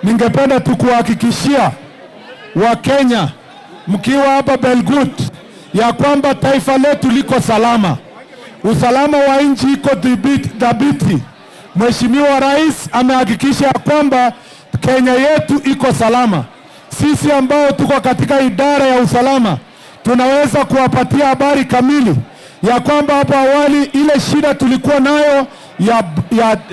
Ningependa tu kuhakikishia Wakenya mkiwa hapa Belgut ya kwamba taifa letu liko salama, usalama wa nchi iko dhabiti. Mheshimiwa Rais amehakikisha ya kwamba Kenya yetu iko salama. Sisi ambao tuko katika idara ya usalama tunaweza kuwapatia habari kamili ya kwamba hapo awali ile shida tulikuwa nayo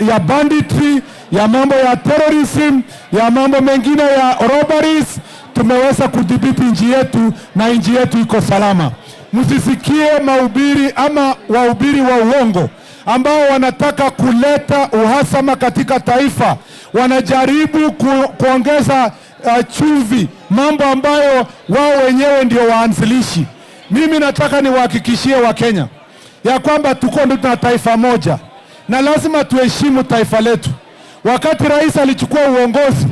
ya banditry, ya mambo ya terrorism, ya mambo mengine ya robberies, tumeweza kudhibiti nchi yetu na nchi yetu iko salama. Msisikie mahubiri ama wahubiri wa uongo ambao wanataka kuleta uhasama katika taifa, wanajaribu kuongeza chumvi, mambo ambayo wao wenyewe ndio waanzilishi. Mimi nataka niwahakikishie Wakenya ya kwamba tuko na taifa moja na lazima tuheshimu taifa letu. Wakati rais alichukua uongozi,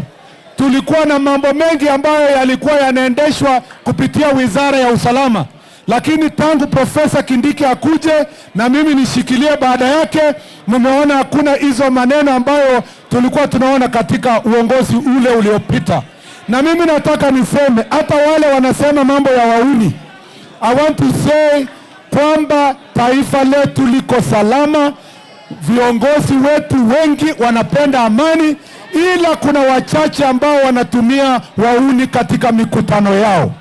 tulikuwa na mambo mengi ambayo yalikuwa yanaendeshwa kupitia wizara ya usalama, lakini tangu Profesa Kindiki akuje na mimi nishikilie baada yake, mmeona hakuna hizo maneno ambayo tulikuwa tunaona katika uongozi ule uliopita. Na mimi nataka niseme, hata wale wanasema mambo ya wahuni, I want to say kwamba taifa letu liko salama. Viongozi wetu wengi wanapenda amani, ila kuna wachache ambao wanatumia wahuni katika mikutano yao.